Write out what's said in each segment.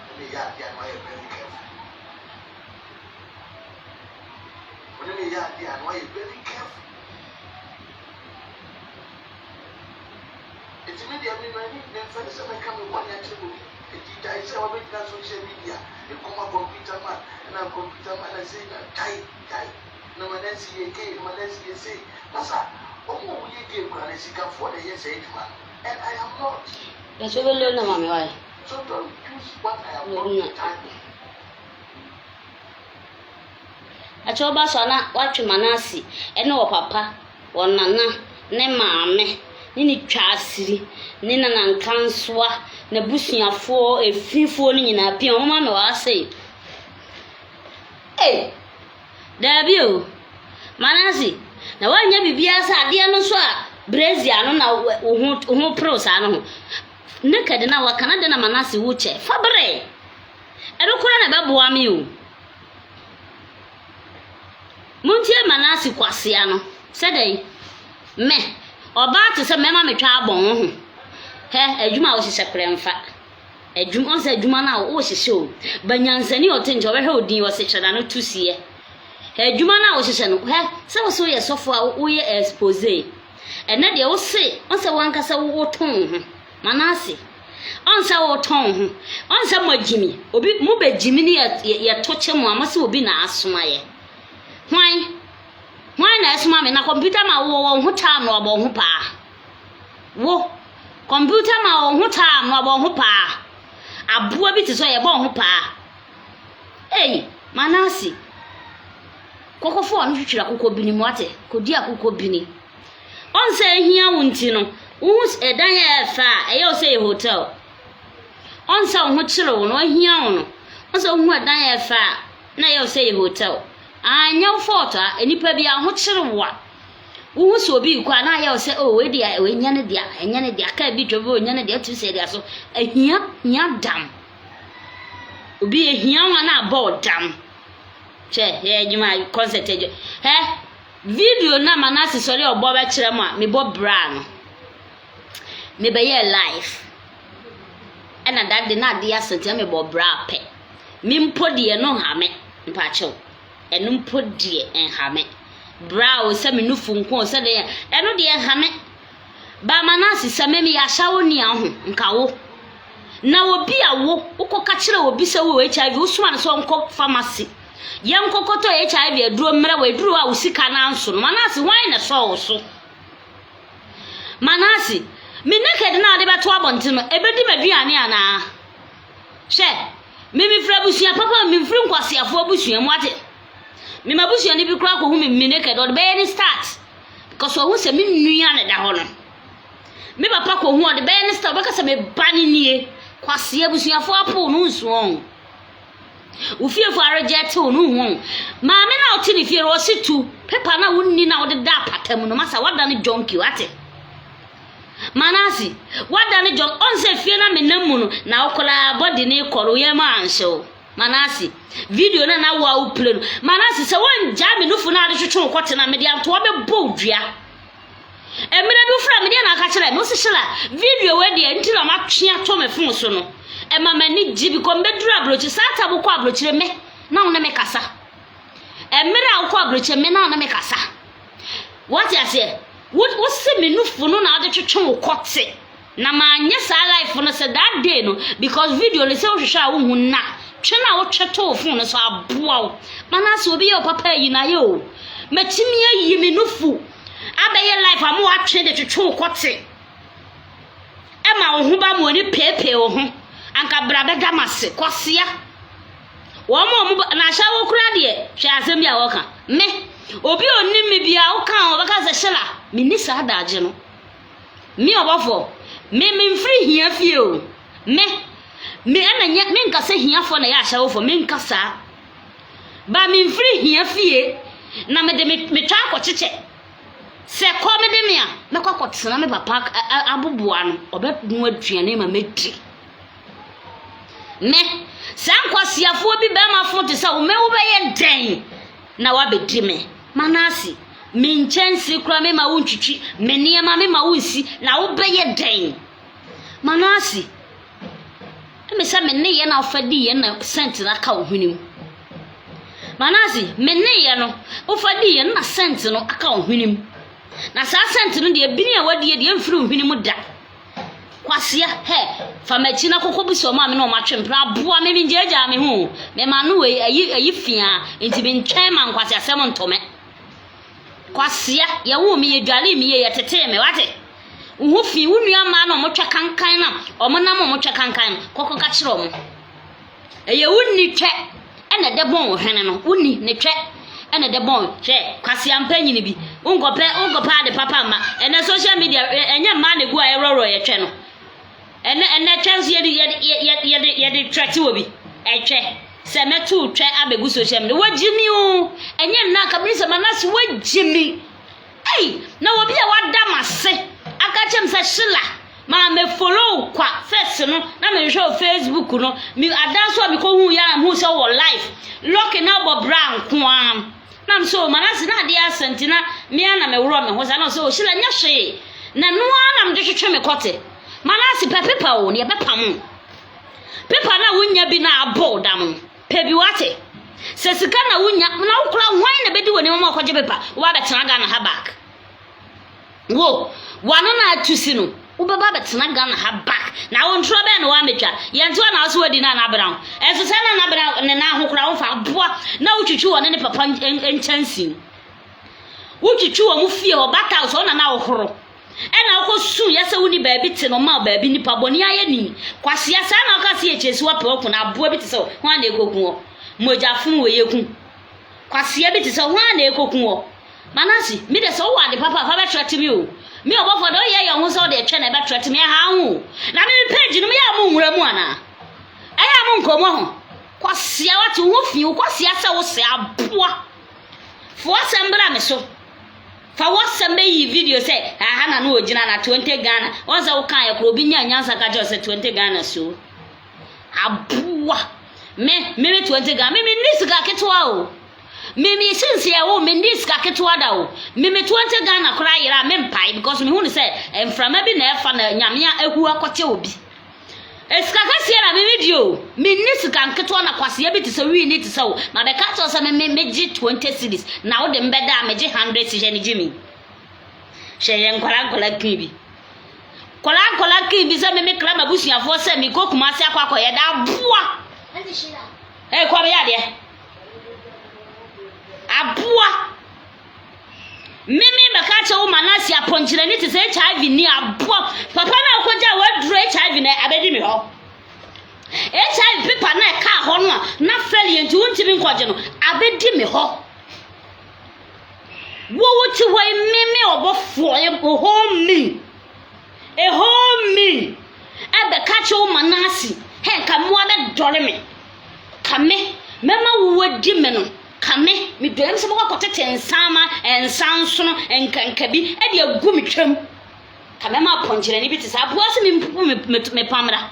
Nti wo ne yɛ adeɛ a na wayɛ very careful. Wo ne ne yɛ adeɛ a na wayɛ very careful. Enti me deɛ me m'ani memfɛre sɛ mɛka me bɔne akyerɛ obi. Enti gyae sɛ wabɛgyina social media rekɔma computer man ɛna computer man na sei na gyae gyae na Manasi yɛ gay na Manasi yɛ sei. Masa wɔn a wɔyɛ gay koraa no asikafoɔ na ɛyɛ saa adwuma no and I am not. Bɛsɛ wobɛlɛ na maame wae. So don't use what I am not to tag me. Akyɛ woba so a na woatwe Manase ne ɔpapa Ɔnana, ne maame, ne ne twaasiri, ne nanankansowa, n'abusuafoɔ, efifoɔ no nyinaa pia wɔn ma me wɔ ha sei. Ei, daabi o, Manase, na woanyɛ biribiara sɛ adeɛ no nso a brezi ano na wo ho wo ho perew saa no ho. Naked na waka na dɛn na Manase wo kyɛ? Fa bere. Ɛno koraa na ɛbɛboa me o. Montie Manase kwasea no, sɛ dɛn? Me, ɔbaa te sɛ mɛma metwa abɔn wo ho. Hɛ, adwuma a wohyehyɛ korɛ mfa. Adwuma, ɔn sɛ adwuma no a wohyehyɛ o. Ba nyansani a ɔte nkyɛn, ɔbɛhwɛ wo din, ɔse hwɛ n'ano to seɛ. Hɛ, adwuma no a wohyehyɛ no, hɛ, sɛ wo se woyɛ sɔfo a woyɛ expose. Ɛnɛ deɛ wo se, ɔn sɛ wankasa wotɔn wo ho. Manase, ɔn sɛ wotɔn wo ho, ɔn sɛ moagyimi, obi, mobɛgyimi ne yɛ, yɛto kye mo a, mo se obi na asoma yɛ. Hwan? Hwan na ɛsoma me? Na kɔmputa ma wowɔ wɔn ho taa no abɔ wo ho paa. Wo, kɔmputa ma wo ho taa no abɔ wo ho paa. Aboa bi te sɛ yɛbɔ wo ho paa. Ei, Manase, kɔkɔfo a ɔno twitwiri akokɔ bini mu ate, kɔdi akokɔ bini. Ɔn sɛ ahia wo nti no, wohu ɛdan a ɛyɛ fɛ a, ɛyɛ wo sɛ ɛyɛ hotel. Ɔn sɛ wo ho kyere wo no, ahia wo no, ɔn sɛ wohu ɛdan a ɛyɛ fɛ a, na ɛyɛ wo sɛ ɛyɛ hotel. Ah, ɛnyɛ wo fault a, nnipa bi ahokyere wo a, wohu sɛ obi rekɔ a, na ayɛ wo sɛ, oh, wei deɛ, wei nyɛ ne dea, ɛnyɛ ne dea, kaa bi twa bi, ɔnyɛ ne dea, wotumi sɛ ɛde aso. Ahia, hia dam. Obi ahia wo a na abɔ wo dam. Hwɛ, yɛ adwuma, concert adwuma. Hɛ, Video no a Manase sɔre a ɔbɔ bɛkyerɛ mo a mebɔ bra no, mebɛyɛɛ live. Ɛna that day na adeɛ asa nti na mebɔ bra pɛ. Me mpo deɛ ɛno nha me, mpakyɛw. Ɛno mpo deɛ nha me. Bra o, sɛ me nufu nko o, sɛ deɛ, ɛno deɛ nha me. Ba Manase sɛ me meyɛ ahyɛwoni a ho, nka wo. Na obi a wo, wokɔka kyerɛ obi sɛ wowɔ HIV, wosoma no sɛ ɔnkɔ pharmacy. Yɛnkɔkɔtɔ HIV aduro mmerɛ wɔ aduro a wo sika no anso no. Manase, hwan na ɛsɔɔ wo so? Manase, me naked no a wode bɛto abɔnten no, ɛbɛdi m'aduane anaa? Hwɛ, me mefiri abusua papa mu, memfiri nkwaseafoɔ abusua mu ate. Me m'abusuani bi koraa kɔhu me me naked, ɔde bɛyɛ ne start. Because ɔhu sɛ me nua na ɛda hɔ no. Me papa kɔhu ɔde bɛyɛ ne start, ɔbɛka sɛ me ba no nie. Kwasea abusuafoɔ apo no nsuo. Wo fiefo arejɛte wo no nhu wo. Maame no a wote ne fie no ɔse tu paper no a wonni no a wode da apata mu no masa woadane junkie wate. Manase woadane junkie ɔn sɛ fie no a menam mu no na wo koraa body ne kɔ no yam anhye wo. Manase video no na wo a wo play no Manase sɛ wongyaa me nufu no a wode twetwe wo kɔte no a mede antoa bɛbɔ wo dua. Mmerɛ bi wofrɛɛ me, deɛ na aka kyerɛ me? Wose Sheila, video wei deɛ nti na matwe ato me phone so no, ɛma m'ani gye because mebɛduru aburokyire, saa time wokɔ aburokyire me na wo ne me kasa. Mmerɛ a wokɔ aburokyire me na wo ne me kasa. Wate aseɛ? Wo wose me nufu no na wode twetwe wo kɔte. Na manyɛ saa life no sɛ that day no because video no sɛ wohwehwɛ a wohu na twe no a wotwe to wo phone no so aboa wo. Manase obi yɛ wo papa ayi no ayɛ o. Matumi ayi me nufu abɛyɛ life a mo atwe de twetwe wo kɔte ɛma wo ho ba mo ani peepee wo ho anka bra bɛda m'ase kwasea wɔn a wɔn na ahyɛ wo kora deɛ hwɛ asɛm bi a wɔka me obi a onim me bia woka a wɔbɛka sɛ hyela menni saa daagye no me ɔbɔfoɔ me memfiri hia fie o me me ɛna nyɛ menka sɛ hiafoɔ na ɛyɛ ahyɛwofoɔ menka saa Ba memfiri hia fie, na mede me metwa akɔkyekyɛ. Sɛ kɔm de me a, mɛkɔ akɔtena me papa aboboa ano, ɔbɛnoa aduane ma madi. Me, saa nkwaseafoɔ bi bɛrima fo te sɛ wo, me wobɛyɛ dɛn na woabɛdi me? Manase, me nkyɛnse koraa mema wo ntwitwi, me nneɛma mema wo nsi, na wobɛyɛ dɛn? Manase. Ɛmi sɛ me nneyɛɛ na wofa diiɛ na scent no aka wo hwene mu. Manase, me nneyɛɛ no wofa diiɛ no na scent no aka wo hwene mu. Na saa scent no deɛ bini a wadie deɛ ɛmfiri wo hwene mu da. Kwasea, hɛ, fa m'akyi na kɔkɔ bisa wɔn a me ne wɔn atwe mpena aboa me, mengyaagyaa me ho o. Mema ano wei, ayi, ayi fiaa, nti mentwɛn ma nkwaseasɛm nto me. Kwasea, yɛwoo me, yɛdwaree me yie, yɛtetee me, wate? Wo ho fi, wo nua mmaa na wɔtwa kankan na wɔnam a wɔtwa kankan no, kɔkɔ ka kyerɛ wɔn. Ɛyɛ wo nni twɛ ɛna ɛdɛ bɔn wo hwene no, wo nni ne twɛ ɛna ɛdɛ bɔn hwɛ kwasea mpanyini bi, wonkɔpɛ wonkɔpɛ ade papa mma. Ɛnɛ social media ɛnyɛ mmaa na egu a ɛworɔworɔ yɛ twɛ no. Ɛnɛ ɛnɛ twɛ nso yɛde yɛde yɛde yɛde yɛde twɛ te wɔ bi. Ɛtwɛ sɛ mɛto twɛ abɛgu social media. Wagye mi o. Ɛnyɛ nna nka mene sɛ Manase wagye mi. Ei, na obi a wada m'ase aka kyerɛ me sɛ Sheila, ma me follow wo kwa first no na mehwehwɛ wɔ Facebook no, me ada nso a mekɔhuu yɛ a mehu sɛ wɔ life, Lucky na wobɔ bra nko ara. Na me sɛ o Manase na adeɛ asa nti na me ara na meworɔ me ho saa na ɔsɛ o Sheila nyɛ hwee na ɛno ara na mede twetwe me kɔte. Manase pɛ pepa o na yɛbɛpam wo. Pepa no a wonnya bi na abɔ wo dam no. Pɛ bi wate. Sɛ sika na wonya na wo koraa hwan na bɛdi w'anim ama wakɔgye pepa woba abɛtena Ghana ha back. Wo wano na atu si no wobɛba abɛtena Ghana ha back na wo ntorɔ bɛn na woamɛtwa yɛnte hɔ na wo so wadi na anabena ho ɛnso sɛ na anabena ne nan ho koraa womfa aboa na wotwitwi wɔne ne papa nkyɛnsee wotwitwi wɔn fie hɔ bata house ɔna na wohoro Ɛna wokɔ su yɛ sɛ wonni baabi te no ma baabi nipa bɔne ayɛ ni kwasea saa na woka sɛ yɛ kyesi wapɛ ɔko na aboa bi te sɛ hwan na ekoku hɔ mogya funu wɔ yɛ ku kwasea bi te sɛ hwan na ekoku hɔ manasi mi de sɛ wowɔ ade papa fa bɛtrɛ te mi o mi ɔbɔfo de ɔyɛ yɛ ho sɛ ɔde ɛtwɛ na ɛbɛtrɛ te mi ɛha ho na mi page no mi yɛ a mo nwura mu anaa ɛyɛ a mo nkɔmɔ ho kwasea wate wo ho fi wo kwasea sɛ wo sɛ aboa fo asɛm bra me so Fa w'asɛm bɛyi video sɛ aha na na ɔgyina na 20 Ghana. Wɔn sɛ woka yɛ korɔ obi nya nyansa ka kyerɛ sɛ 20 Ghana so. Aboa. Me, me me 20 Ghana. Me me nni sika ketewa o. Me me since yɛ wo me nni sika ketewa da o. Me me 20 Ghana koraa yera me mpae because me hu ne sɛ mframa bi na ɛfa na nyame ahu akɔkyɛ obi. Sika kɛseɛ na me medi o. Menni sika nketewa na kwasea bi te sɛ wii ne te sɛ wo. Mabɛka akyerɛ wo sɛ me me megye 20 cedis na wode me bɛda a megye 100 cedis. Hwɛ ne gyimi. Hwɛ yɛ nkwadaa nkwadaa kii bi. Nkwadaa nkwadaa kii bi sɛ me me kra m'abusuafoɔ sɛ mekɔ Kumasi akɔ akɔyɛ da aboa. Ee kɔ bɛyɛ adeɛ. Aboa. Me me bɛka akyerɛ wo Manase apɔnkyerɛni te sɛ HIV ni aboa papa no a wokɔgya waduro HIV na abɛdi me hɔ HIV pepa na ɛkaa hɔ no a na fɛli nti wontumi nkɔgye no abɛdi me hɔ wo wo te hɔ yi me me ɔbɔfoɔ ɛhɔ me ɛhɔ me ɛbɛka kyerɛ wo Manase hɛ nka mmoa bɛdɔre me ka me mɛma wo wadi me no Ka me, me dɔ yam sɛ mɛkɔ akɔtete nsaama, nsansono, nkanka bi de agu me twam. Ka mɛma apɔnkyerɛni bi te sɛ aboa sɛ mempupu me, me, me pamra.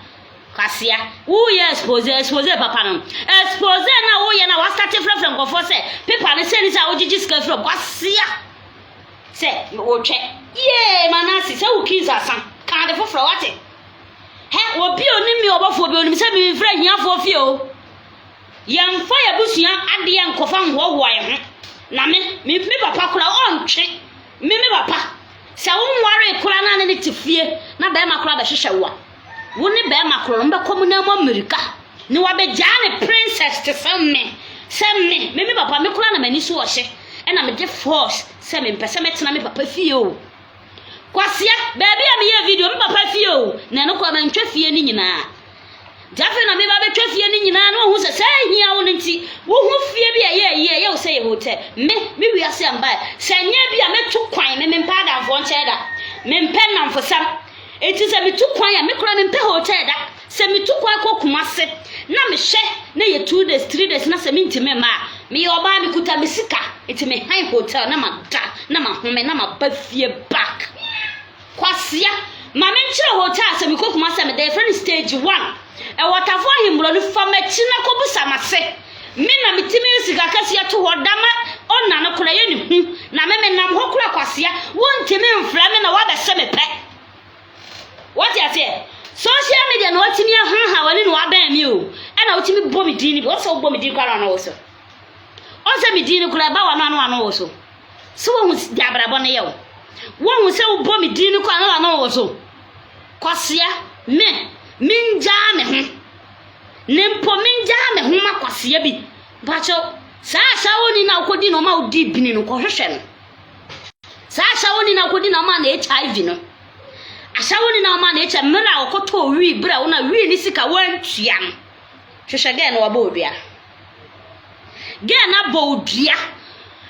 Kwasea, woyɛ expose, expose papa no. Expose na woyɛ na wasate frɛfrɛ nkurɔfoɔ sɛ pepa no sɛ ni sɛ a wogyegye sika firi Kwasea, sɛ wotwɛ. Yee, Manase, sɛ wo keys asa, ka ade foforɔ, wate? Hɛ, obi a onim me ɔbɔfoɔ bi onim sɛ memfiri ahiafoɔ fie o. Yɛmfa yɛn abusua adeɛ nkɔfa nhoahoa yɛn ho. Na me, me, me papa koraa ɔntwe me, me papa. Sɛ wonwaree koraa na ne ne te fie na bɛrima koraa bɛhwehwɛ wo a, wo ne bɛrima korɔ no mobɛkɔ mo nan mu ammirika na wabɛgyaa ne princess te sɛ me, sɛ me, me, me papa, me koraa na m'ani so ɔhye ɛna mede force sɛ mempɛ sɛ mɛtena me papa fie o. Kwasia, baabi a meyɛɛ video, me papa fie o, na ɛno koraa mantwa fie no nyinaa. Nti afei na meba bɛtwa fie no nyinaa na wahu sɛ sɛ ahia wo no nti wohu fie bi a ɛyɛ ayie ɛyɛ wo sɛ yɛ hotel. Me, me wiase a mbaɛ, sɛ nyɛ bi a mɛtu kwan, me mempɛ adamfoɔ nkyɛn da, mempɛ nnamfosɛm. Nti sɛ metu kwan a, me koraa mempɛ hotel da. Sɛ metu kwan kɔ Kumase na mehwɛ na yɛ 2 days, 3 days na sɛ mentumi mma a, meyɛ ɔbaa mekuta me sika, nti mehan hotel na mada na mahome na maba fie back. Kwasea, ma menkyerɛ hotel a sɛ mekɔ Kumasi a meda, yɛfrɛ no stage one. Ɛwɔ Tafo Ahemborɔ no, fa m'akyi na kɔbisa m'ase. Me na metumi yi sika kɛseɛ to hɔ da ma owner no koraa yɛ ne hu. Na me menam hɔ koraa Kwasea, wontumi mfrɛ me na woabɛse me pɛ. Woate aseɛ? Social media. deɛ na watumi ahaha w'ani na wabɛn me o. Ɛna wotumi bɔ me din no bi. Wɔn sɛ wobɔ me din koraa na ɔno wo so. Wɔn sɛ me din no koraa ɛba w'ano ano ano wo so. So wohu deɛ abrabɔ no yɛ wo. Wohu sɛ wobɔ me din no koraa na w'ano wo so. Kwasea, me, mengyaa me ho. Ne mpo mengyaa me ho ma kwasea bi. Mpakyɛw, saa ahyɛwoni no a wokɔdi na ɔma wodi bini no, kɔhwehwɛ no. Saa ahyɛwoni no a wokɔdi na ɔma no HIV no. Ahyɛwoni no a ɔma no HIV, mmerɛ a ɔkɔtɔɔ wii berɛ a wo na wii ne sika woantua no. Hwehwɛ gɛɛ no wabɔ odua. Gɛɛ no abɔ odua.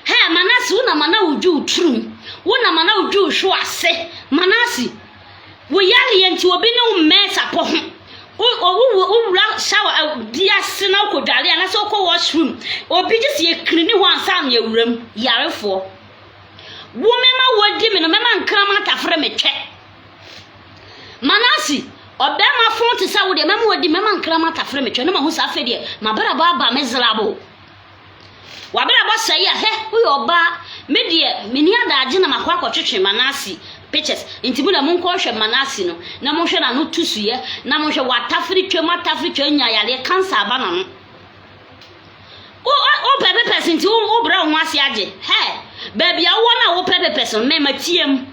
Hɛ, Manase, wo na mana wodwi wo turum. Wo na mana wodwi wo hwe ase. Manase, wo yareɛ nti obi ne wo mmɛn sapɔ ho. Wo, wo, wo wura shower bi ase na wokɔdware anaasɛ wokɔ washroom. Obi gye sɛ yɛkiri ne hɔ ansa na yɛwura mu. Yarefoɔ. Wo mɛma wodi me no, mɛma nkraman atafere me twɛ. Manase, ɔbarima fõ te sɛ wo deɛ, mɛma wadi, mɛma nkraman atafere me twɛ, na mahu sɛ afei deɛ m'abrabɔ aba miserable. W'abrabɔ sɛe a, hɛ, woyɛ ɔbaa, me deɛ, menni adagye na makɔ akɔtwetwe Manase pictures, nti mo deɛ monkɔhwɛ Manase no, na monhwɛ n'ano tusuiɛ, na monhwɛ, watafere twam, atafere twam, anya yareɛ, cancer aba n'ano. Wo, wopɛ papers nti wobrɛ wo ho ase agye, hɛ, baabi a wowɔ no a wopɛ papers no, me mateam.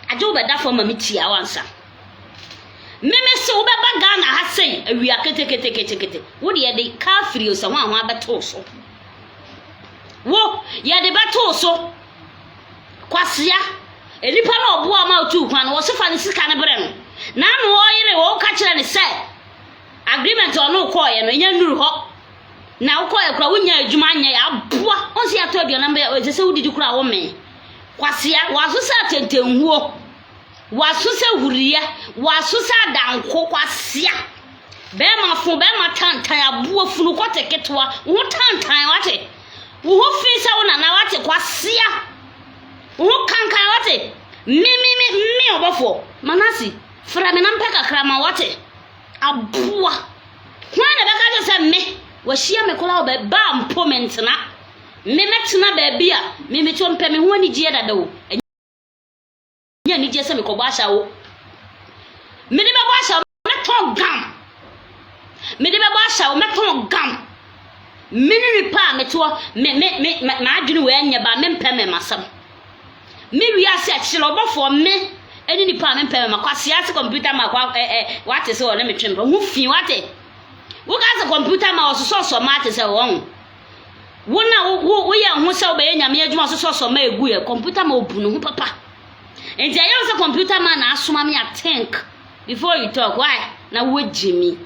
Agye wo bɛda fam ma me tia wo ansa. Me me se wo bɛba Ghana ha sei awia keteketekete. Wo de yɛde kaa firi o sɛ ho ahoa bɛto so. Wo yɛde bɛto so. Kwasia. Nipa na ɔboa ma otu kwan no wɔse fa ne sika no brɛ no. Na ano ɔyere wɔ ka kyerɛ ne sɛ agreement ɔno kɔɔyɛ no ɛnya nnuru hɔ. Na wokɔɔyɛ koraa wonya adwuma anyɛ aboa. Ɔnse yɛatɔ aduanam bɛyɛ ɛsɛ sɛ wodidi koraa wo mee. Kwasea, w'aso sɛ atɛntɛnhuo, w'aso sɛ huriɛ, w'aso sɛ adanko, kwasea. Bɛrima fo, bɛrima tantan, aboa funu, kɔte ketewa, wo ho tantan, wate. Wo ho fi sɛ wo nana, wate, kwasea. Wo ho kankan, wate. Me, me, me, me ɔbɔfoɔ, Manase, frɛ me na mpɛ kakra ma wate. Aboa. Hwan na ɛbɛka kyerɛ sɛ me, wahyia me koraa wɔ baa mpo mentena. Me mɛtena baabi a me me to mpɛ me ho anigyeɛ dada o. Ɛnyɛ anigyeɛ sɛ mekɔbɔ ahyɛ o. Mede bɛbɔ ahyɛ o, mɛtɔn gam. Mede bɛbɔ ahyɛ o, mɛtɔn gam. Me ne nipa a metoɔ, me me me m'adwene wɔ ɛnyɛ ba, mempɛ me masɛm. Me wiase akyerɛ ɔbɔfoɔ me ɛne nipa a mempɛ me ma kwasea ase kɔmputa ma kwa ɛ ɛ wate sɛ ɔne me twe mpa ho fi wate. Woka sɛ kɔmputa ma ɔsosɔsɔ ma ate sɛ wɔn. Wo na wo wo woyɛ ho sɛ wobɛyɛ nyame adwuma ɔsosɔsɔ ma egu yɛ kɔmputa ma obu ne ho papa. Nti ɛyɛ wo sɛ kɔmputa ma na asoma me a think before you talk why na wogye mi.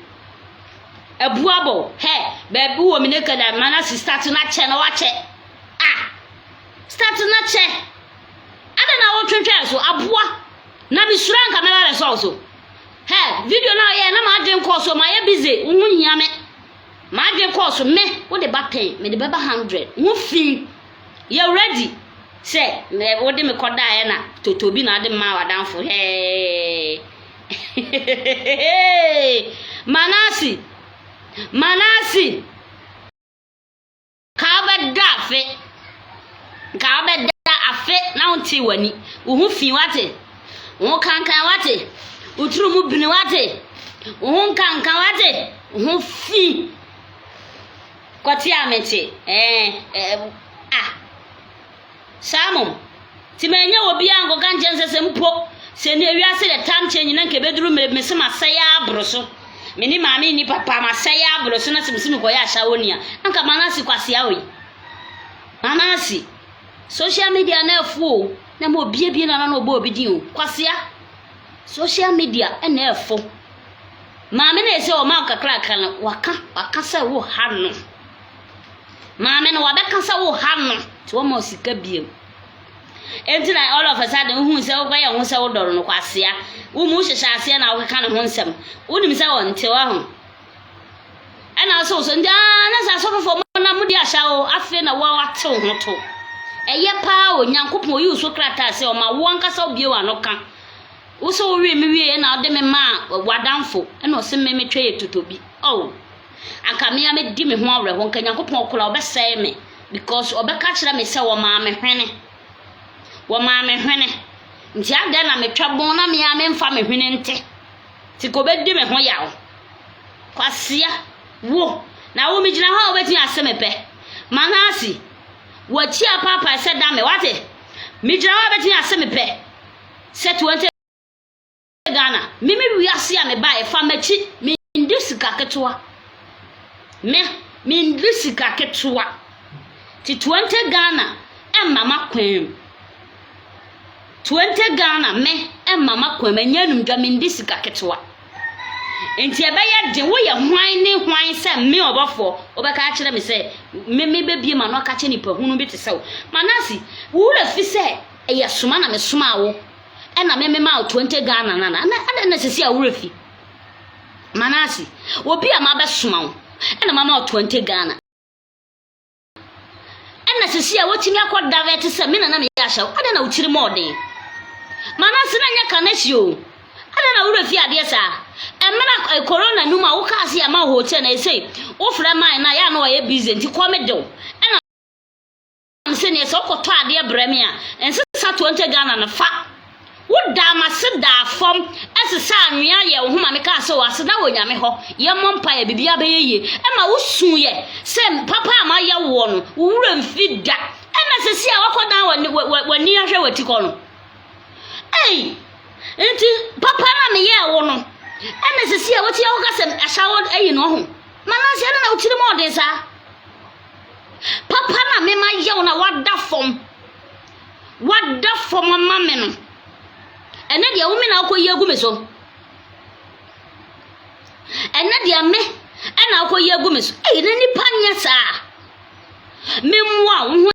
Abu abɔ hɛ baabi wɔ mi naked a ma na si start na kyɛ na wakyɛ ah start na kyɛ adɛn na wotwentwɛn so aboa na mesuro anka mɛba bɛsɔ wo so hɛ video na ɔyɛ na m'adwen kɔɔ so mayɛ busy wo ho hia me. M'adwen kɔɔ so, me, wode ba ten, mede bɛba hundred. Ho fi. Yɛ ready sɛ me, wode me kɔdaeɛ na toto bi na ade maa w'adamfo. Hɛɛ. Manasi, Manasi. Ka wobɛda afe. Nka wobɛda afe na wontee w'ani. Wo ho fi wate. Wo ho kankan wate. Wo tiri mu bini wate. Wo ho nkanka wate. Wo ho fi. Kɔte a mete. Ɛɛ ɛɛ ah. Saa mmom, nti mannya obiara ankɔka nkyerɛ no sɛ, sɛ mpo sɛ nnɛ wiase de tam kyɛ nyina nka ɛbɛduru mmerɛ bi mese masɛe ara aboro so, me ne maame nni papa, masɛe ara aboro so na sɛ mese mekɔyɛ ahyɛwoni a, anka Manase kwasea oi. Manase, social media na afu o, na ma obiebie n'ano na ɔbɔ obi din o, kwasea. Social media na ɛfo. Maame na ɛsɛ ɔma wo kakrakra no, waka, waka sɛ wo ha no. Maame no wabɛka sɛ wo ha no nti wɔma wo sika biom. Enti na all of a sudden wohuu sɛ wokɔyɛ ho sɛ wodɔ no no kwasea. Wo mu wohyehyɛ aseɛ na wokeka ne ho nsɛm. Wonim sɛ ɔnte waho. Ɛna ɔsɛ wo so nti aa na sɛ asɔfofoɔ mo na modi ahyɛ o afei na woa wate wo ho to. Ɛyɛ paa o Nyankopɔn oyi wo so krataa sɛ ɔma wo ankasa wobie w'ano ka. Wo sɛ wowee me wieɛ na wode me maa w'adamfo ɛna ɔse me metwa yɛ totobi. Oh. Anka me ara mɛdi me ho awerɛhoɔ, nka Nyankopɔn koraa ɔbɛsɛe me because ɔbɛka akyerɛ me sɛ wɔmaa me hwene, wɔmaa me hwene, nti adɛn na metwa bɔn na me ara memfa me hwene nte? Nti ka ɔbɛdi me ho yaw. Kwasea, wo, na wo megyina hɔ a wobɛtumi ase me pɛ. Manase, w'akyi apaapae sɛ dame, wate? Megyina hɔ a wobɛtumi ase me pɛ sɛ 20 Ghana. Me me wiase a mebaeɛ, fa m'akyi, mendi sika ketewa. Me, mendi sika ketewa. Ti 20 Ghana ɛmma m'akwan mu. 20 Ghana me ɛmma m'akwan mu, ɛnyɛ anumdwa, mendi sika ketewa. Nti ɛbɛyɛ den, woyɛ hwan ne hwan sɛ me ɔbɔfoɔ, wobɛka akyerɛ me sɛ me mebɛbie m'ano aka kyerɛ nipa hunu bi te sɛ wo. Manase, wo werɛ fi sɛ ɛyɛ soma na mesomaa wo ɛna me memaa wo 20 Ghana no ana? Adɛn na sisi a wo werɛ fi? Manase, obi a mabɛsoma wo ɛna mama wo 20 Ghana. Ɛna sisi a wotumi akɔ davɛ te sɛ me na na meyɛ ahyɛ wo. Adɛn na wo tirim ɔden? Manase na nyɛ kanahyi o. Adɛn na wo werɛ fi adeɛ saa? Ɛmena eh, corona no mu a wokaa se yɛama wo hotel na ɛsei wofrɛ man na yɛ a na wɔyɛ busy nti kɔ me dew. Ɛna Me se neɛ sɛ wokɔtɔ adeɛ brɛ me a, nsesa 20 Ghana no fa. Wodaa m'ase daa fam sesaa anwea yɛɛ wo ho ma mekaa sɛ o aseda wɔ Nyame hɔ, yɛmmɔ mpaeɛ biribiara bɛyɛ yie. Ɛma wosuiɛ sɛ papa a mayɛ woɔ no, wo werɛ mfi da. Ɛna sɛsi a woakɔdan w'ani ahwɛ w'atikɔ no. Ei! Nti papa no a meyɛɛ wo no, ɛna sɛsi a wote a woka sɛ ahyɛ wo ayi no ho. Manase ɛna na wo tirim ɔden saa. Papa na me ma yɛ wo na wada fam. Wada fam ama me no. Ɛnɛ deɛ wo me na wokɔ yi agu me so. Ɛnɛ deɛ me ɛna wokɔ yi agu me so. Ei, na nipa nyɛ saa. Me mmoa wo ho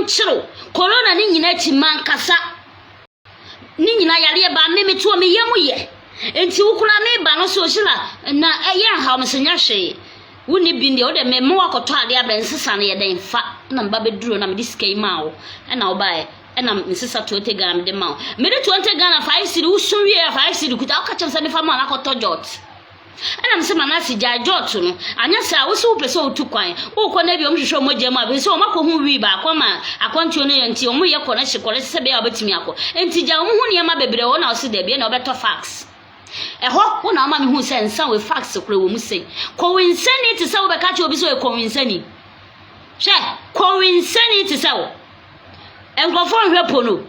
nkyere wo. Corona ne nyina akyi mankasa. Ne nyina yareɛ baa me metoɔ me yam yɛ. Nti wo koraa me ba no so Sheila na ɛyɛ nhaw me so nyɛ hwee. Wo ne bi deɛ wo deɛ me ma wakɔtɔ adeɛ abrɛ nsesa no yɛ dɛn fa na meba bɛduro na mede sika yi maa wo ɛna wo baeɛ ɛna nsesa 20 Ghana mede ma wo. Mede 20 Ghana 5 cedi wo so wie a 5 cedi kuta wo ka kyerɛ me sɛ mefa ma wo na akɔtɔ jot. Ɛna mese Manase, gyae Jot no, anyɛ saa a, wo se wopɛ sɛ wotu kwan, wokɔ na ebia wɔhwehwɛ wo mogya mu a, efisɛ wɔakɔhu wii baako ama akwantuo no yɛ nti, wɔyɛ kɔnɛhye kɔnɛhye sɛ ɛbɛyɛ a wobɛtumi akɔ. Enti gyae wɔn ho nneɛma bebree wɔ hɔ na ɔse dabi, ɛna wobɛtɔ fax. Ɛhɔ, wo na woma mehuu sɛ nsa wei fax korɔ wɔ mu sei. Kɔwensani te sɛ wobɛka kyerɛ obi sɛ ɔyɛ kɔwensani. Hwɛ, kɔwensani te sɛ wo. Nkurɔfoɔ nhwɛ po no.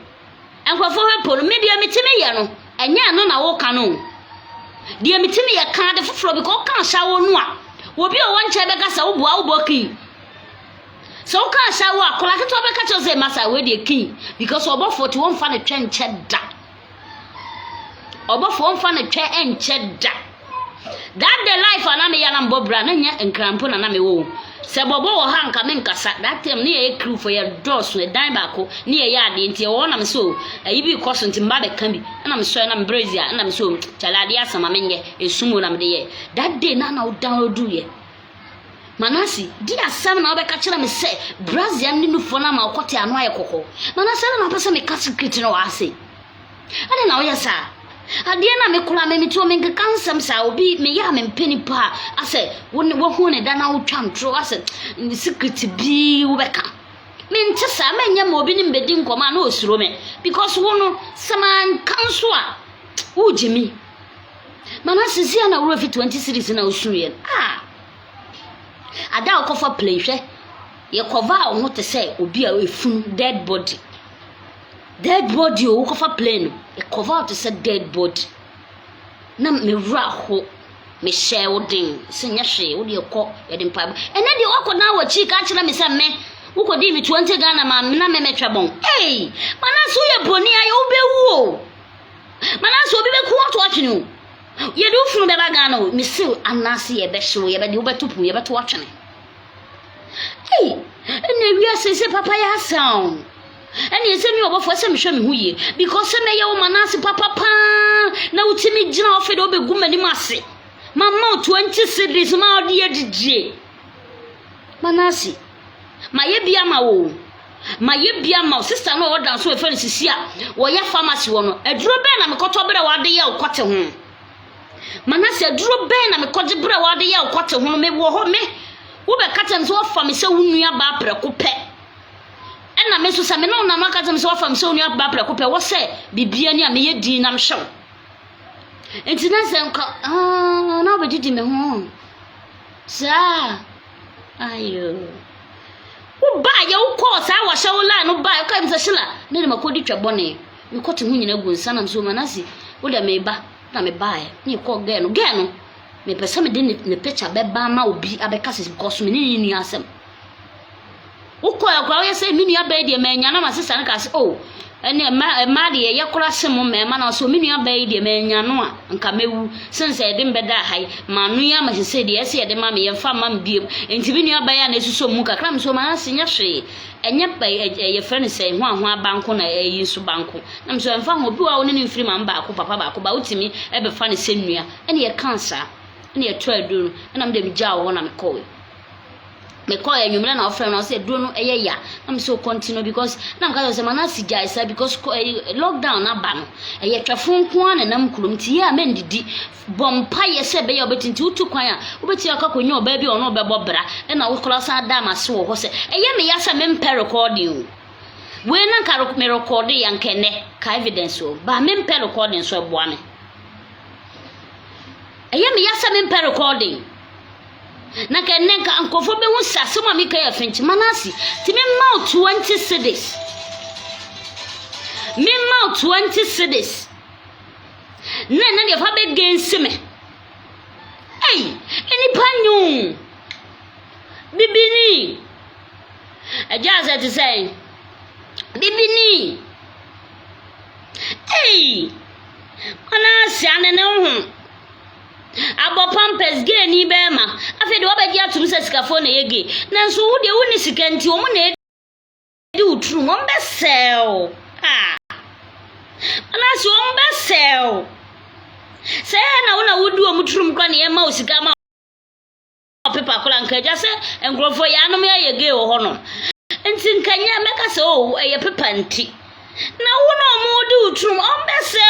Nkurɔfoɔ hwɛ po no, me deɛ metumi yɛ no, ɛnyɛ ɛno na woka no o. Deɛ metumi yɛ ka ade foforɔ bi ka woka ahyɛwo no a, obi a ɔwɔ nkyɛn bɛka sɛ woboa wobɔ kin. Sɛ woka ahyɛwo a, akwadaa ketewa bɛka kyerɛ sɛ masa wei deɛ kin because ɔbɔfoɔ te wɔmfa no twɛ nkyɛ da. Ɔbɔfoɔ wɔmfa no twɛ nkyɛ da. That the life a na meyɛ na mebɔ bra na nyɛ nkran mpo na na mewɔ o. Sɛ bɔbɔ wɔ ha nka menkasa. That time ne yɛyɛ crew fo yɛ dɔɔso ɛdan baako ne yɛyɛ adeɛ nti ɛwɔ hɔ na mesɛ o ayi bi kɔ so nti mba bɛka bi ɛna mesɔre na mebrɛ dzi a ɛna mesɛ o kyale adeɛ asa ma menyɛ esum o na mede yɛ. That day na na wo download yɛ. Manase di asɛm na wobɛka kyerɛ me sɛ brazia ne nufoɔ no ama wokɔte ano ayɛ kɔkɔɔ. Manase ɛna na wopɛ sɛ meka secret no wɔ ase. Adɛn na woyɛ saa? Adeɛ no a me koraa me metuo menkeka nsɛm saa obi meyɛ a mempɛ nipa a asɛ wo ne wahu ne da na wotwa ntorɔ asɛ secret bi wobɛka mente saa mɛnyɛ ma obi ne mbɛdi nkɔmmɔ a na ɔsuro me because wo no sɛ manka nso a wogye mi mana sisi a na wura fi 20 series na wosuiɛ no ah ada a wokɔfa plane hwɛ yɛkɔva wo ho te sɛ obi a efunu dead body Dead body o, wokɔfa plane no, ɛkɔva wo te sɛ dead body. Na me werɛ aho, mehyɛɛ wo den sɛ nyɛ hwee, wo deɛ kɔ, yɛde mpaebɔ. Ɛnɛ deɛ woakɔdan w'akyi ka kyerɛ me sɛ me, wokɔdii me 20 Ghana ma me na me mɛtwa bɔn. Ei, Manase woyɛ bɔne ayɛ, wobɛwu o. Manase obi bɛku wo ato atwene o. Yɛde wo funu bɛba Ghana o. Mese anaase yɛbɛhye wo, yɛbɛde wobɛto po, yɛbɛto atwene. Ei, ɛnna wiase sɛ papa yɛ asa o. Ɛnna ɛsɛ mi ɔbɔfoɔ sɛ mehwɛ me ho yie because sɛ mɛyɛ wo Manase papa paa na wotumi gyina hɔ afei de wobɛgu m'anim ase. Mama wo 20 cedis ma wode adidie. Manase, mayɛ bi ama wo. Mayɛ bi ama wo. Sista no a ɔwɔ danso ɛfɛ no sisi a wɔyɛ pharmacy wɔ no. Aduro bɛn na mekɔtɔ berɛ wade yɛ wo kɔte ho? Manase, aduro bɛn na mekɔgye berɛ wade yɛ wo kɔte ho no? Mewɔ hɔ me. Wobɛka kyerɛ me sɛ woafa me sɛ wo nua baa prɛko pɛ. Ɛna me nso sɛ me ne wo nam aka kyerɛ me sɛ woafa me sɛ wo nua baa prɛko pɛ, wɔ sɛ biribiara ni a meyɛ din na mehwɛ wo. Nti na sɛ nka ah, na wobɛdidi me ho saa ayo. Wobaayɛ wokɔɔ saa wɔhyɛ wo line no baayɛ wokaa sɛ Sheila ne de makɔdi twa bɔne mekɔte ho nyina gu nsa nam so Manase wo dɛ meba na mebaeɛ ne yɛkɔɔ gɛɛ no gɛɛ no mepɛ sɛ mede ne, ne picture bɛba ma obi abɛka sɛ because me ne ne nua asɛm. Wokɔɛ koraa woyɛ sɛ me nua bɛyi deɛ manya na masesa no kaa sɛ oh ɛne mmaa mmaa deɛ yɛyɛ koraa se mo mmarima na ɔsɛ me nua bɛyi deɛ manya no a nka mɛwu sen sɛ yɛde mbɛda ha yi ma no yi ama sese deɛ ɛsɛ yɛde ma me yɛmfa mma me biem nti me nua bɛyi a na esusɔ mu kakra me so ma ase nyɛ hwee ɛnyɛ yɛfrɛ no sɛ ho ahoa banko na ɛyi nso banko na me so ɛmfa ho obi wa wo ne ne mfiri maame baako papa baako ba wotumi ɛbɛfa ne sɛ nua ɛne yɛka saa ɛne yɛtɔ aduro no ɛna me deɛ megyaa wɔ hɔ na mekɔe. Mekɔɛ anwummerɛ na ɔfrɛ me na ɔsɛ aduro no ɛyɛ ya na me sɛ continue because na meka sɛ Manase gyae saa because lockdown aba no ɛyɛ twɛfo nko ara na ɛnam kurom nti yɛ a mɛndidi bɔ mpaeɛ sɛ ɛbɛyɛ a wobɛtumi nti wotu kwan a wobɛtumi akɔ akɔnya ɔbaa bi a ɔno ɔbɛbɔ bra ɛna wokora san da m'ase wɔ hɔ sɛ ɛyɛ me ya sɛ mempɛ recording o wei na nka me recorde yɛ nka ɛnɛ ka evidence o ba mempɛ recording so ɛboa me ɛyɛ me ya sɛ mempɛ recording. Na nka ɛnnɛ nka nkurɔfoɔ bɛhu sɛ asɛm a meka yɛ finkyi. Manase, nti memma wo 20 cedis. Memma wo 20 cedis. Na ɛnɛ deɛ fa bɛgensi me. Ei, nnipa nyu. Bibini. Agya sɛ te sɛn? Bibini. Ei, Manase anene wo ho. Abɔ pampers, gay ni bɛrima. Afei deɛ wabɛgye atom sɛ sikafoɔ na ɛyɛ gay. Nanso wo deɛ wonni sika nti wɔn na ɛdi wo turum. Wɔn bɛsɛe wo. Ah. Anaasɛ wɔn bɛsɛe wo. Sɛ ɛyɛ na wo na wodi wɔn turum kora na yɛma wo sika ma pepa koraa nka agya sɛ nkurɔfoɔ yɛ anom yɛ gay wɔ hɔ nom nti nka nyɛ mɛka sɛ o oh, ɛyɛ pepa nti na wo na wɔn di wo turum wɔn bɛsɛe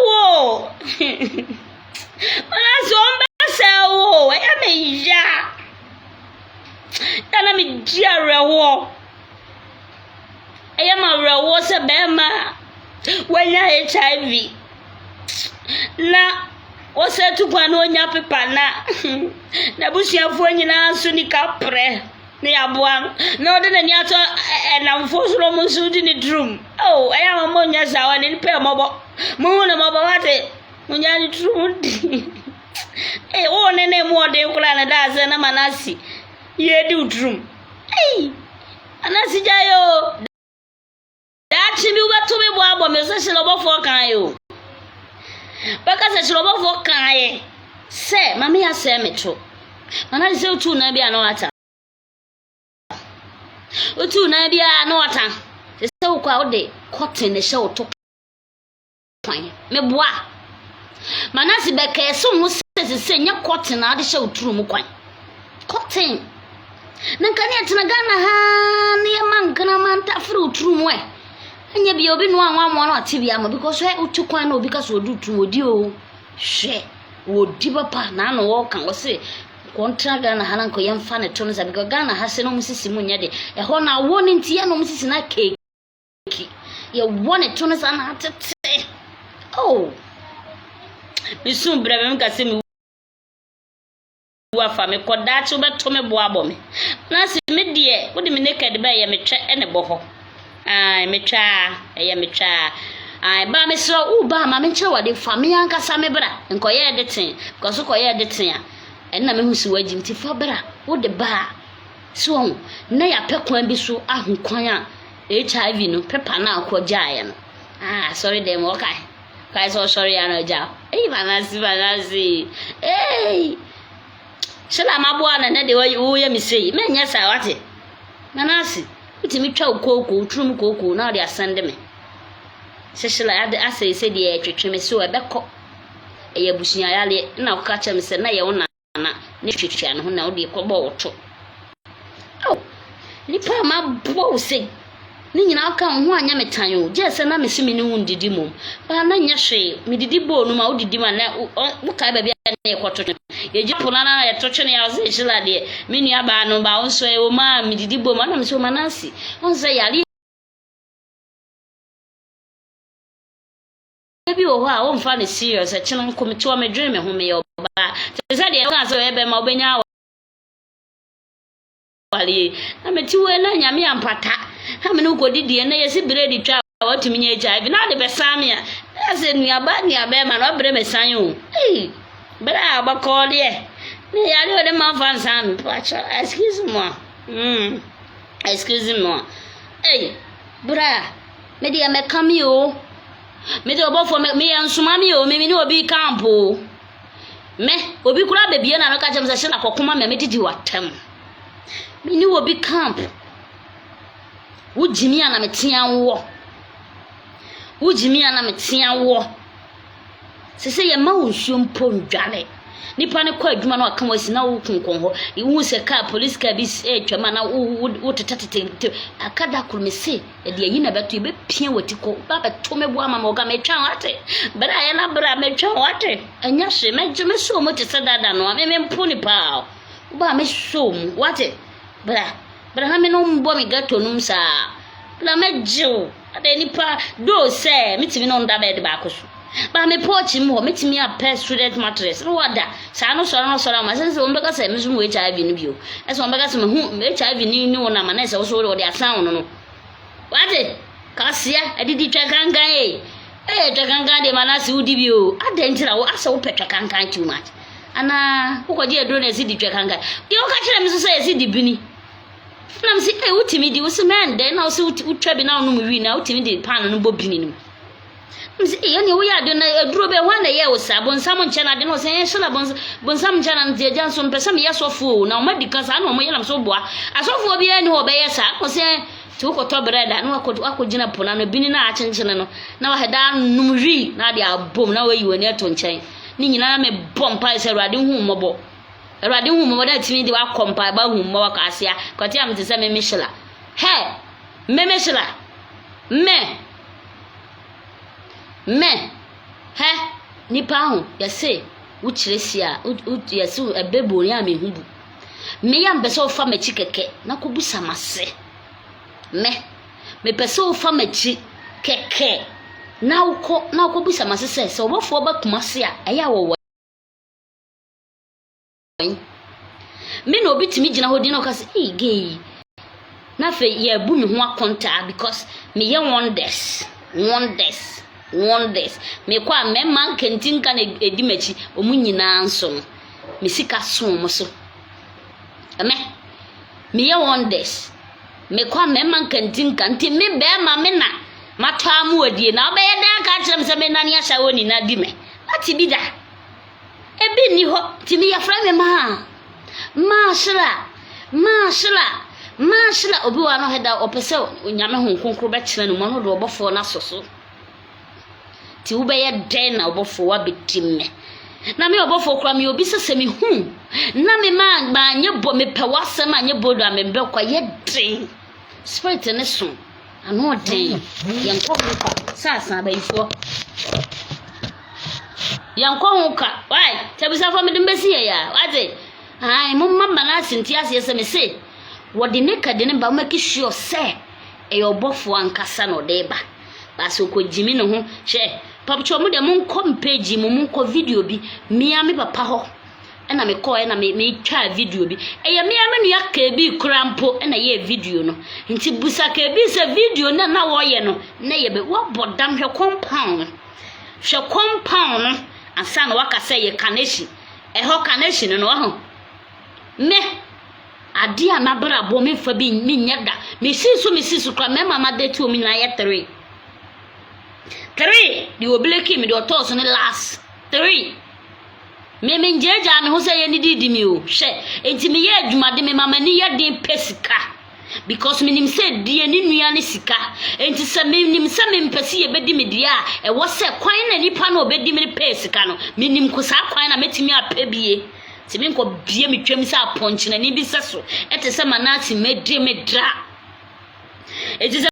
wo Manase wɔn bɛsɛe wo ɛyɛ me ya yɛ na medi awerɛhoɔ ɛyɛ me awerɛhoɔ sɛ bɛrima wanya HIV na wɔsɛ tu kwan na ɔnya pepa na n'abusuafoɔ nyinaa nso ni ka prɛ ne yɛaboa no na ɔde n'ani ato ɛnamfoɔ so na wɔn nso di ne turum. Oh, ɛyɛ a mo nyɛ saa wɔ ne nipa mmɔbɔ. Mo hu ne mmɔbɔ wate. Mo nya ne turum di. Ee, wo ne ne mu ɔden koraa na da ase na Manase yɛ di wo turum. Ei, Manase gya yo. Daakye bi wobɛto me bo abɔ me sɛ hyerɛbɔfoɔ kan o. Bɛka sɛ hyerɛbɔfoɔ kan sɛ ma me asɛe me to. Manase sɛ wotu nan bi a na wata. Wotu nan bi a na wata. Sɛ sɛ wokɔ a wode kɔten na ɛhyɛ wo to kwan. Meboa. Manase bɛkɛɛ sɛ wo ho sɛ sɛ sɛ nyɛ kɔten na wode hyɛ wo turu mu kwan. Kɔten. Na nka ne yɛtena Ghana ha na yɛma nkraman ntafere wo turu mu ɛ. Ɛnyɛ bia obi noa anwa na ɔte bi ama because hwɛ wotu kwan na obi ka sɛ ɔdi wo turu mu ɔdi o. Hwɛ wɔdi papa na ano wɔka wɔse kɔntra Ghana ha na nka yɛmfa ne to no sa because Ghana ha sɛ na wɔn sisi mu nyɛ de ɛhɔ na awɔ ne nti yɛ na wɔn sisi na keeki yɛwɔ ne to no sa na atete oh mesu brɛ me mka sɛ me wu afa me kɔ daakye wobɛto me bo abɔ me na sɛ me deɛ wode me naked bɛ ɛyɛ me twɛ ɛne bɔ hɔ ae me twɛ a ɛyɛ me twɛ a ae ba mesrɛ wo ba ma menkyerɛ wade fa me ankasa me bra nkɔyɛ editing because kɔyɛ editing a ɛnna mehu si wagyi nti fa bra wode ba a so wɔn na yɛapɛ kwan bi so ahu kwan a HIV no pepa no a wokɔgyaeɛ no ah sorry dɛm wɔkae kae sɛ ɔsɔre ya na ɔgya ei Manase Manase ei hyɛla maboa na nɛ deɛ woyɛ me sei menyɛ saa wate Manase wotumi twa wo kooko wo turum kooko na wode asɛnde me sɛ hyɛla ade asɛ sɛ deɛ ɛtwetwe me so ɛbɛkɔ ɛyɛ abusua yareɛ na woka kyerɛ me sɛ na yɛ wo na na ne twitwa ne ho na wode kɔbɔ wo to. Ao, nipa a maboa wo sei, ne nyinaa woka wo ho anyɛ me tan o, gye sɛ na mese me ne wo ndidi mmom. Baa na nyɛ hwee, medidi bɔɔ no mu a wodidi mu a na wokae baabi a na yɛkɔto twene. Yɛgyina po no ano na yɛto twene a ɔsɛ Sheila deɛ, me nua baa no, baa wo nso ɛwɔ mu a medidi bɔ mu. Ɛna mesɛ o Manase, ɔn sɛ yareɛ Adeɛ bi wɔ hɔ a womfa no serious, ɛkyena nko mete hɔ medwene me ho meyɛ ɔbaa. Te sɛ deɛ wokaa sɛ ɔyɛ bɛrima wobɛnya aware yi. Na mete hɔ yi na Nyame ampata. Na me ne wo kɔdidi ɛnɛ yɛsi beredi twa a watumi nya HIV na ade bɛsan me a. Na sɛ nuaba nua bɛrima na ɔbrɛ me san o. Ei, berɛ a ɔbɛkɔɔ deɛ. Ne yare ɔde ma mfa nsan me. Pakyɛ, excuse mo. Excuse mo. Ei, bra. Me deɛ mɛka me o. Me deɛ ɔbɔfoɔ me meyɛ nsoma me o. Me me ne obi camp o. Me obi koraa bebie na no ka kyerɛ me sɛ hyɛ na kɔkoma me a medidi w'atɛm. Me ne obi camp. Wo gyimi a na metea woɔ. Wo gyimi a na metea woɔ. Sɛ sɛ yɛma wo nsuo mpo ndware. Nipa no kɔ adwuma na waka wasi na wo konkɔn hɔ. Wohu sɛ kaa polisi kaa bi retwam a na wo wo tetetete. Aka da koro me se ɛde ayi na ɛbɛto yɛbɛpia w'ati kɔ. Ba bɛto me bo ama me ɔga metwɛn wate. Bere a yɛn abere a metwɛn wate. Ɛnyɛ hwee mɛgye me so mu te sɛ dada no a me mempo nipa a. Wo ba me so mu wate. Bra bra na me no mbɔ me ghetto nom saa. Bra mɛgye wo. Adɛn nipa doo sɛ metumi ne wo nda bɛɛde baako so. Ba me porch mu hɔ metumi apɛ student mattress na wada saa no sɔre no sɔre ama sɛ sɛ wɔn bɛka sɛ me so mu HIV no bio ɛsɛ wɔn bɛka sɛ mehu HIV ni ne wo nam ana ɛsɛ wo so wɔde asan wo no no wate kaseɛ adidi twa kankan ee ee twa kankan deɛ ma n'ase wodi bi o adɛn nti na wo asɛ wopɛ twa kankan too much anaa wokɔgye aduro na ɛsi di twa kankan deɛ woka kyerɛ me so sɛ ɛsi di bini na me sɛ ee wotumi di wo sɛ mɛndɛ na wo sɛ wotwa bi na wonom wi na wotumi de paano no bɔ bini no mu. Mese, Ei, ɛneɛ woyɛ ade na aduro bɛn, hwan na ɛyɛɛ wo saa? Bonsam nkyɛ no ade na ɔsɛ, ɛɛ, Sheila, bons, bonsam nkyɛ no nti agya nso mpɛ sɛ meyɛ sɔfoɔ o, na wɔn adi ka saa na wɔn yɛ nam so boa. Asɔfoɔ biara ni hɔ ɔbɛyɛ saa, na ɔsɛ, nti wokɔtɔ brɛd a, na wakɔ, wakɔgyina po no ano, bini no a akyenkyene no, na wahɛ daa nom wii, na ade abom, na wayi w'ani ato nkyɛn. Ne nyinaa na mebɔ mpae sɛ, Awurade hu mmɔbɔ. Awurade hu mmɔbɔ, na atumi de wakɔ mpaebɔ ahu mmɔbɔ akɔ asea. Kɔte a mete sɛ me, me Sheila. Hɛ! Me, me Sheila. Me! Me, hɛ, nipa ho, yɛse wo kyerɛ si a, wo wo yɛse ɛbɛ bu a mehu bu. Me yɛ mpɛ sɛ wofa m'akyi kɛkɛ na kɔbusa m'ase. Me, mepɛ sɛ wofa m'akyi kɛkɛ na wokɔ na wokɔbusa m'ase sɛ sɛ ɔbɔfoɔ ba Kumase a ɛyɛ a wɔwɔ Me na obi tumi gyina hɔ din na ɔka sɛ, ei gay yi. Na afei yɛabu me ho akontaa because meyɛ wonders, wonders, wonders. Mekɔ a mmarima nkantinka na ɛdi m'akyi, wɔn nyinaa nso no, me sika so wɔn so. Ɛmɛ, meyɛ wonders. Mekɔ a mmarima nkantinka nti me bɛrima me na matɔ amu adie na wobɛyɛ dɛn aka akyerɛ me sɛ menane ahyɛ wɔ nyinaa di me. Mate bi da. Ebi nni hɔ nti me yɛfrɛ me maa maa Sheila maa Sheila maa Sheila obi wɔ ano hɛda ɔpɛ sɛ onyame ho nkonkoro bɛkyerɛ no mu ɔno de ɔbɔfoɔ no asɔ so nti wobɛyɛ dɛn na ɔbɔfoɔ wabɛdi me na me ɔbɔfoɔ kora me obi sɛ sɛ mehu na me maa maanyɛ bɔ mepɛ w'asɛm anyɛ bodo a membɛkɔ yɛ den spirit ne so Ano ɔden. Yɛnkɔ ho ka. Sɛ asan abayifoɔ. Yɛnkɔ ho ka. Wai, kyɛbisafoɔ mede mbɛsi yɛ ya. Wate? Ae, momma Manase nte aseɛ sɛ mese wɔde naked ne ba make sure sɛ ɛyɛ ɔbɔfoɔ ankasa na ɔde ba. Baasa ɔkɔgyimi ne ho. Hwɛ, pabukyɛ mo deɛ monkɔ mpage mu, monkɔ video bi. Mea me papa hɔ. Ɛna mekɔɔ ɛna me metwaa video bi. Ɛyɛ me ara me nua KB koraa mpo ɛna ɛyɛɛ video no. Nti busa KB sɛ video no a na wɔyɛ no na ɛyɛ bɛ wabɔ dam hwɛ compound no. Hwɛ compound no ansa na waka sɛ yɛ Kaneshie. Ɛhɔ Kaneshie no no wahu. Me adeɛ a m'abrabɔ memfa bi menyɛ da. Mesii so mesii so koraa mmarima ma date wɔn nyinaa yɛ three. Three deɛ obileki me deɛ ɔtɔɔ so ne last three. Me mengyaagyaa me ho sɛ yɛnnididi me o. Hwɛ, enti meyɛ adwumade, mema m'ani yɛ den pɛ sika. Because menim sɛ die ne nua ne sika. Enti sɛ menim sɛ mempɛ sɛ yɛbɛdi me deɛ a, ɛwɔ sɛ kwan na nipa no a ɔbɛdi me no pɛɛ sika no, menim ko saa kwan na mɛtumi apɛ bie. Nti menkɔ bie me twam sɛ apɔnkyenani bi sɛ so, ɛte sɛ Manase mɛdi me dra. Enti sɛ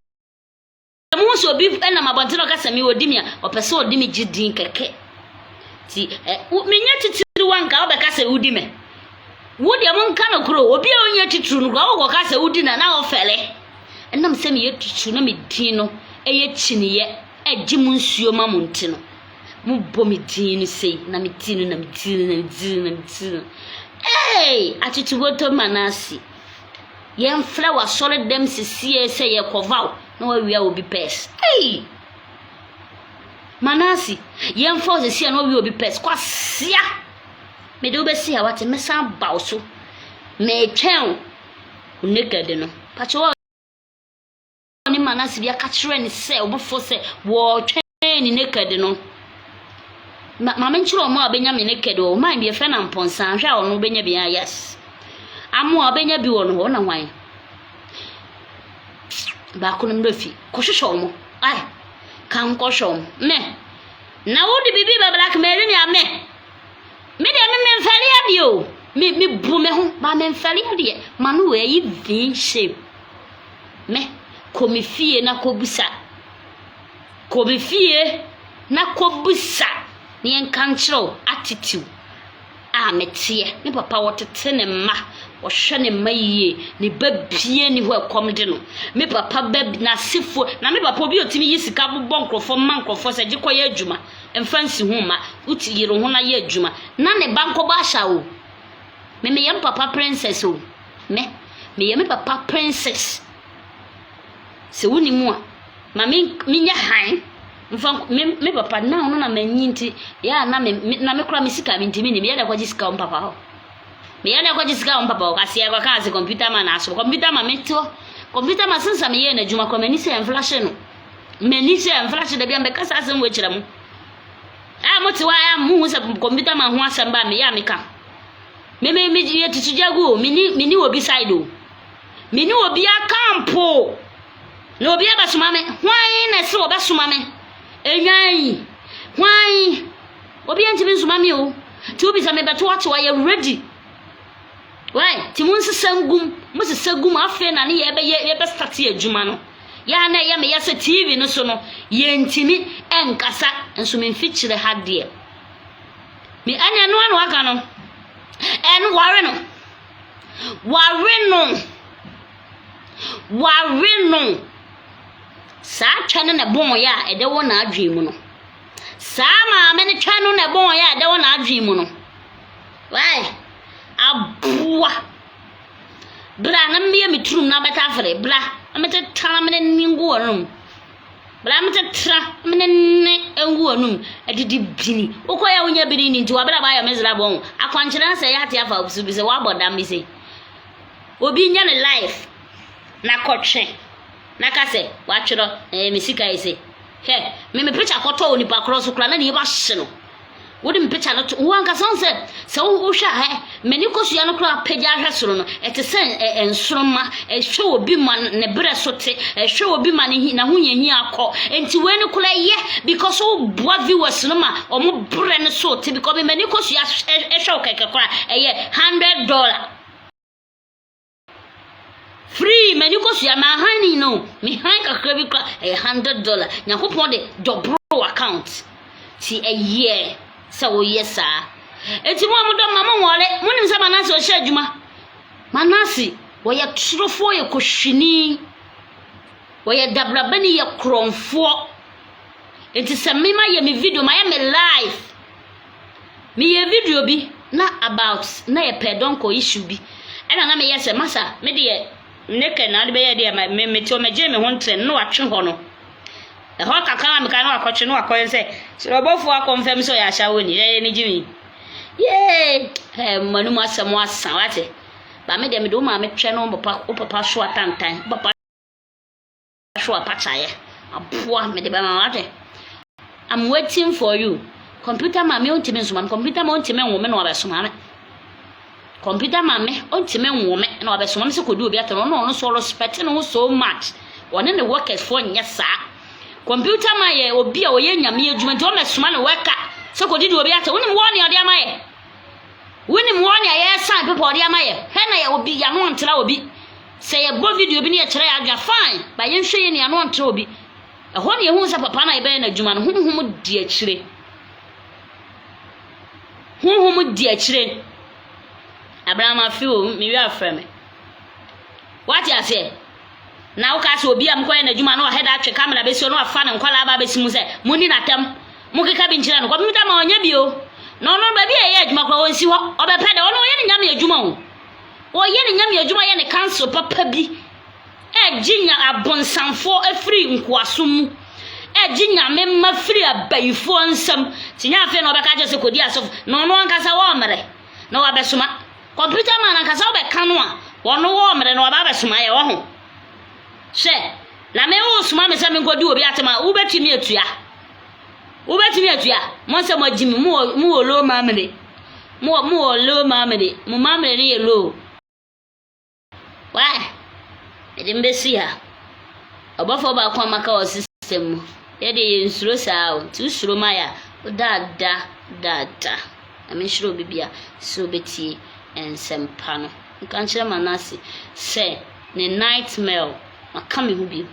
Muhu sɛ obi nam abɔnten na ɔka sɛ me odi me a, ɔpɛ sɛ ɔde me gye din kɛkɛ. Nti ɛ menyɛ titiriw anka wobɛka sɛ wodi me. Wo deɛ monka no koro, obi a ɔnyɛ titiriw no koraa wokɔka sɛ wodi no na ɔfɛle. Ɛnam sɛ meyɛ titiriw na me din no ɛyɛ kyiniiɛ ɛgye mo nsuo ma mo nti no. Mobɔ me din no sei na me ti no na me ti no na me ti no na me ti no. Hey! Akyekyewoto Manase. Yɛmfrɛ w'asɔre dɛm sesie sɛ yɛkɔva wo na wawia obi pɛs. Hey! Manase, yɛmfa wo sesie na wawia obi pɛs. Kwasia! Mede wo bɛsi ha wate, mɛsan aba wo so. Metwɛn wo naked no. Pakyɛ wo ne Manase bi aka kyerɛ no sɛ ɔbɔfoɔ sɛ wɔretwɛn ne naked no. Ma ma menkyerɛ wɔn a wɔbɛnya me naked wɔ man bi yɛfrɛ no Ampɔnsa hwɛ a ɔno bɛnya bi a yes. Amoa ɔbɛnya bi wɔ no hɔ na hwan? Baako no mmerɛ fi kɔhwehwɛ wɔn. Ai ka nkɔhwɛ wɔn. Me na wode biribi bɛ blackmail me a me me deɛ me memfɛre adeɛ o. Me me bu me ho ba memfɛre adeɛ. Ma no wɔ ayi v shape. Me, kɔ me fie na kɔbisa. Kɔ me fie na kɔbisa na yɛnka nkyerɛ wo attitude a meteɛ. Me papa ɔtete ne mma, ɔhwɛ ne mma yie. Ne ba biara nni hɔ a ɛkɔm de no. Me papa ba n'asefoɔ, na me papa obi a ɔtumi yi sika bobɔ nkurɔfoɔ ma nkurɔfoɔ sɛ gye kɔyɛ adwuma, mfa nsi ho mma. Wote yere wo ho na yɛ adwuma. Na ne ba nkɔbɔ ahyɛ o. Me meyɛ me papa princess o. Me, meyɛ me papa princess. Sɛ wonni mu a, ma me menyɛ hann mfa me me papa now no na manyi nti yɛ a na me na me kora me sika mentumi nni meyɛ dɛ kɔgye sika wɔ me papa hɔ. Meyɛ dɛ kɔgye sika wɔ me papa hɔ kaseɛ kɔka ase computer man aso computer man mete hɔ computer man since a meyɛɛ n'adwuma kora m'ani sɛ mflashe no m'ani sɛ mflashe da bi a mɛka saa asɛm wɔ akyerɛ mo a mote hɔ a mohu sɛ computer man ho asɛm ba a meyɛ a meka. Me me me yɛ tutu gya gu o. Me ni me ni obi side o. Me ni obi akampo. Na obi abɛsoma me. Hwan na ɛsɛ ɔbɛsoma me? Enwan yi. Hwan? Obi antumi nsoma me o. Ti obi sɛ mebɛto ate ɔyɛ ready. Why? Ti mo nsesa ngum. Mo sesa gum afei na ne yɛbɛyɛ yɛbɛ start adwuma no. Yɛ a na ɛyɛ meyɛ sɛ TV no so no yɛntumi nkasa nso memfikyire ha deɛ. Me ɛne ɛno ano aka no. Ɛno ware no. Ware no. Ware no. Saa twɛ no na ɛbɔn yɛ a ɛdɛ wɔ n'adwene mu no. Saa maame no twɛ no na ɛbɔn yɛ a ɛdɛ wɔ n'adwene mu no. Wai aboa. Bra na mmea me turum na bɛtafere. Bra na metetara mene ne ngu wɔn mu. Bra me tetra me ne ne ngu w'anum adidi bini. Wokɔ yɛ wonya bini ni nti w'abrabɔ ayɛ miserable ho. Akwankyerɛ no sɛ yɛ ate afa so bi sɛ wabɔ dam bi sɛ obi nya ne life na kɔtwe na ka sɛ watwerɛ ɛɛ me sika yi sɛ hwɛ me me picture kɔtɔ onipa korɔ so koraa na ne yam ahye no. Wode me picture no to wo ankasa wo sɛ sɛ wohwɛ a hɛ m'ani kosua no koraa apagya ahwɛ soro no ɛte sɛ nsoromma ɛhwɛ obi ma ne berɛ so te ɛhwɛ obi ma ne n'ahohiahia akɔ nti wei no koraa ɛyɛ because woboa viewers no ma wɔn berɛ no so te because me m'ani kosua ɛhwɛ wo kɛkɛ koraa ɛyɛ $100. Free m'ani kosua m'ahan ne nyina o me han kakra bi kora ɛyɛ $100 Nyankopɔn de dɔboro account ti ɛyɛ sɛ woyɛ saa eti mo a mo dɔ ma mo nwɔre mo nim sɛ Manase ɔhyɛ adwuma Manase wɔyɛ torofoɔ yɛ kɔhwini wɔyɛ dabrabani yɛ korɔnfoɔ eti sɛ me ma yɛ me video ma yɛ me live Meyɛɛ video bi na about na yɛ pɛ dɔnkɔ issue bi ɛna na meyɛ sɛ masa me deɛ naked na ade bɛyɛ deɛ ma me mete hɔ mɛgye me ho ntrɛ na watwe hɔ no ɛhɔ kakra na meka na wakɔtwe na wakɔyɛ sɛ sɛ ɔbɔfoɔ akɔnfɛm sɛ ɔyɛ ahyɛwo ni ɛyɛ ne gyimi yee ɛɛ mmanum asɛm asa wate ba me deɛ mede wo maame twɛ no wo papa wo papa so atantan wo papa so apakyaeɛ aboa mede bɛma wate I'm waiting for you computer maame ɔntumi nsoma me computer ma ɔntumi nwo me na wabɛsoma me computer maame ɔntumi nwo me na wabɛsoma me sɛ kɔdi obi atɛn ɔno ɔno so ɔrespect ne ho so much ɔne ne workers foɔ nyɛ saa computer ma yɛ obi a ɔyɛ nyame adwuma nti ɔmɛsoma ne worker sɛ kɔdi di obi atɛn wonim wɔn ne ɔde ama yɛ wonim wɔn ne a yɛsan pepa ɔde ama yɛ hwɛ na yɛ obi yɛano ntra obi Sɛ yɛbɔ video bi na yɛkyerɛ yɛn adwene a, fine, but yɛnhwɛ yɛn nua no antra obi. Ɛhɔ na yɛhu sɛ papa no a yɛbɛyɛ no adwuma no, honhom di akyire. Honhom di akyire. Abraham afe o, me wia afrɛ me. Wate aseɛ? Na woka sɛ obi a mokɔyɛ n'adwuma na wahɛ da atwe kamera bɛsi hɔ na wafa ne nkwadaa aba abɛsi mu sɛ monni n'atɛm. Monkeka bi nkyerɛ no. Kɔmputa man ɔnyɛ bi o. Na ɔno baabi a ɛyɛ adwuma koraa ɔnsi hɔ. Ɔbɛpɛ dɛ ɔno ɔyɛ ne nyame adwuma o. Ɔyɛ ne nyame adwuma yɛ ne council papa bi. Ɛgye nya abonsamfoɔ afiri nkoasom mu. Ɛgye nyame mma firi abayifoɔ nsam. Nti nyɛ afei na ɔbɛka akyerɛ sɛ kɔdi asɔfo. Na ɔno ankasa wɔmmerɛ na wabɛsoma. Kɔmputa man ankasa wobɛka no a ɔno wɔmmerɛ na waba abɛsoma yɛ wɔ ho. Hwɛ, na me wosoma me sɛ menkɔdi obi atem a wobɛtumi atua. Wobɛtumi atua? Mo sɛ mo agyi me, mo wɔ mo wɔ low mamere. Mo wɔ mo wɔ low mamere. Mo mamere no yɛ low. Why? Mede mbɛsi ha. Ɔbɔfoɔ baako a maka wɔ system mu. Yɛ deɛ yɛnsuro saa o. Nti wosuro ma yɛ a, wodaada daada. Na menhyira obi bia sɛ obɛtie nsɛmpa no. Nka nkyerɛ Manase sɛ ne nightmare maka me ho bio.